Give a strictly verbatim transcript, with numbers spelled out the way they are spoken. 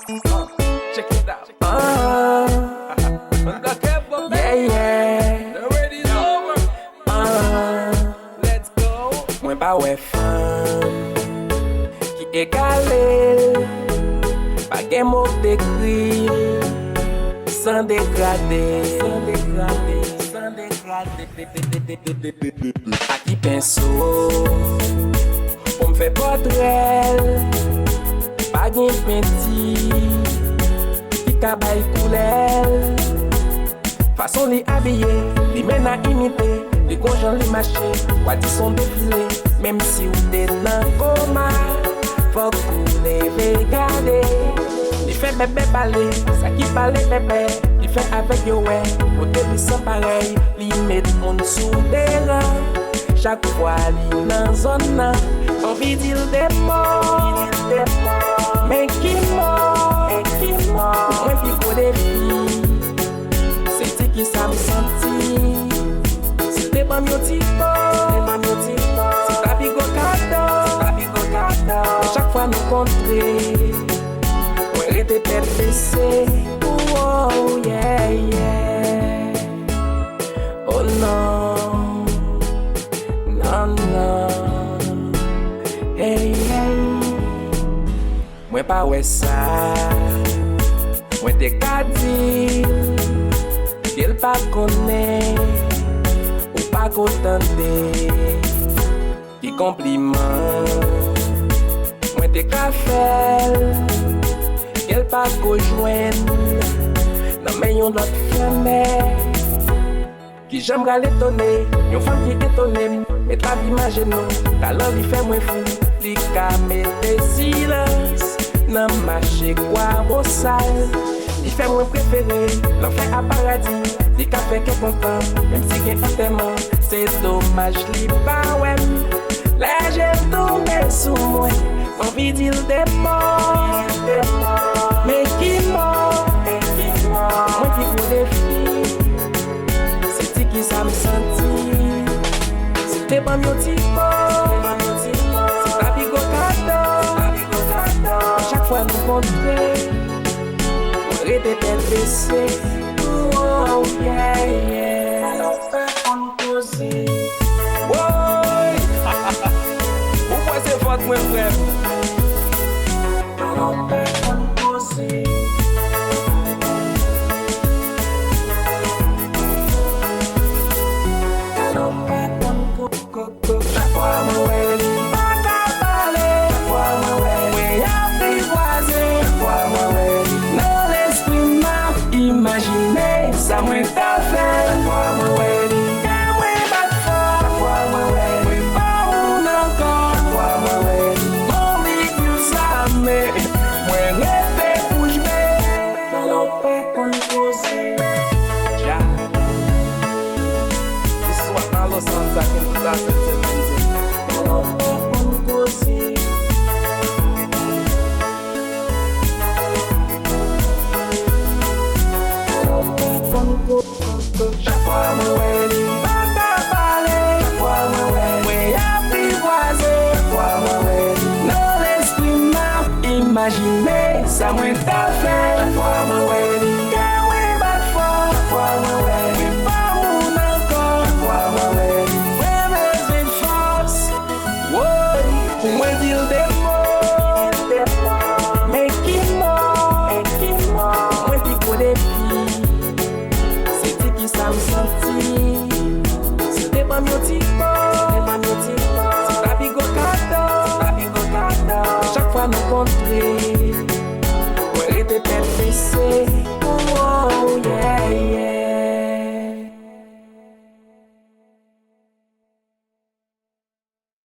Check it out. Ah, yeah, yeah. The wait is over. Ah, let's go. Mwen pa wè fanm ki egale l. Pa gen mo k dekri l san degrade. San degrade, san degrade. Ak ki penso pou m fè pòtrè l. Pa gen penti ki ka bay koulè l. Fason li abiye, li menm a imite. Li gon jan li mache, w a di s on defile. Menm si w te nan koma, fòk ou leve gade. Li fè bèbè pale, sa ki pale bèbè. Li fè avèg yo wè, kote li san parèy. Li met moun sou deran, chak fwa li nan zòn nan. Anvi di l de mo, men ki mo? Mwen pi gwo defi, se di kisa m santi. Si te ban m yon ti mo, si ta pi gwo kado. Chak fwa nou kontre, mwen rete tèt bese. Oh, yeah, yeah. Oh non, non, non. Hey, hey. Mwen pa wè sa. Mwen te ka di l ke l pa konnen ou pa ko tande. Ki konpliman mwen te ka fè l, ke l pa ko jwenn nan men yon lòt fèmen. Kijan m pral etone yon fanm ki etone m? Met lavi m ajenou, talan li fè mwen fou. Li ka mete silans nan mache kwa bosal. Li fè mwen prefere lanfè a paradi. Li ka fè kè kontan, menm si gen antèman. Se domaj li pa wè m lè je l tonbe sou mwen. Anvi di l de mo, men ki mo? Mwen pi gwo defi, se di kisa m santi. Si te ban m yon ti mo, se ta pi gwo kado. Chak fwa nou kontre, mwen rete tèt bese. Oh, yeah, yeah. Woy! Ou kwè se fòt mwen, frè m? Chak fwa mwen wè li pa ka pale, chak fwa mwen wè li ap pi kwaze, chak fwa mwen wè li nan lespri m, m ap imajine sa mwen ta fè. Chak fwa mwen wè li, kè mwen bat fò. Chak fwa mwen wè li, mwen pa moun ankò. Chak fwa mwen wè li, m anvi di l sa, men mwen rete bouch be. Salopè konn koze. Dja. This is what Marlo Sands a can do that in seven days. Chak fwa mwen wè li pa ka pale, chak fwa mwen wè li, mwen ap pi kwaze, chak fwa mwen wè li nan lespri m, m ap imajine sa mwen ta fè. Chak fwa mwen wè li, kè mwen bat fò. Chak fwa mwen wè li, mwen pa moun ankò. Chak fwa mwen wè li, mwen bezwen fòs. Woy, pou mwen di l de mo. Men ki mo? Mwen pi gwo defi, se di kisa m santi. Si te ban m yon ti mo,